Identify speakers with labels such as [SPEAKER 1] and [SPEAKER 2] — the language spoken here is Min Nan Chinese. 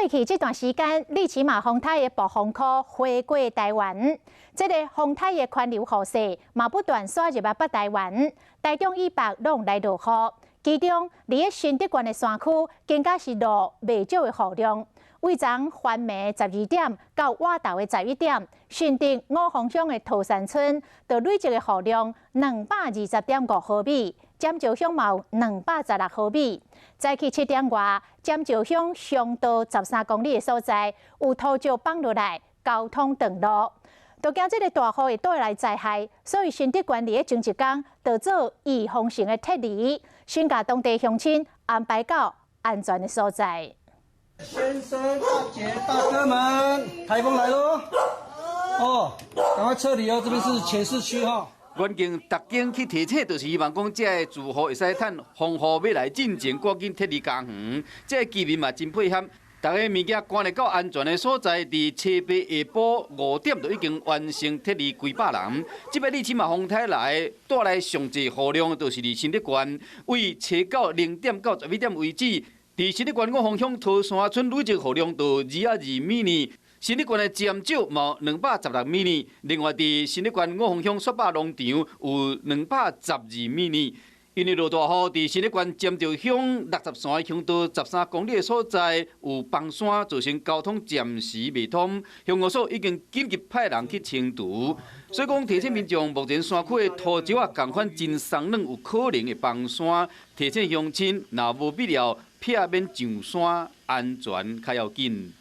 [SPEAKER 1] 去這段時間，利奇馬風颱的暴風區飛過台灣，這个風颱的環流雨勢嘛不斷徙入來北台灣，台中以北攏來落雨，其中佇咧新竹縣的山區，更加是落袂少的雨量。為昨昏暝12點到倚晝的11點，新竹五峰鄉的桃山村，就累積的雨量220.5毫米。尖石鄉嘛有216毫米。早起7點外，尖石鄉鄉道13公里的所在有土石崩落來，交通斷路。都驚這个大雨會帶來災害，所以新竹縣佇咧前一工就做預防性的撤離，先共當地鄉親安排到安全的所在。
[SPEAKER 2] 先生、大姐、大哥們，颱風來囉！哦，趕快撤離哦！這邊是淺市區哈。
[SPEAKER 3] 遠近逐間去提醒，就是希望講這个住戶會使趁風雨欲來進前，趕緊撤離家園。這个居民嘛真配合，逐家物件搬來到安全的所在，佇初八下晡5點就已經完成撤離幾百人。這擺利奇馬風颱來帶來上濟雨量，就是佇新竹縣，為初九0點到11點為止，佇新竹縣五峰鄉桃山村累積雨量就22 mm。新竹縣的尖石嘛216 mm，另外佇新竹縣五峰鄉雪霸農場有212 mm。因為落大雨，佇新竹縣尖石鄉60山鄉道13公里的所在有崩山，造成交通暫時袂通。鄉公所已經緊急派人去清除。所以講提醒民眾，目前山區的土石啊，仝款真鬆軟，有可能會崩山。提醒鄉親，若無必要，避免上山，安全較要緊。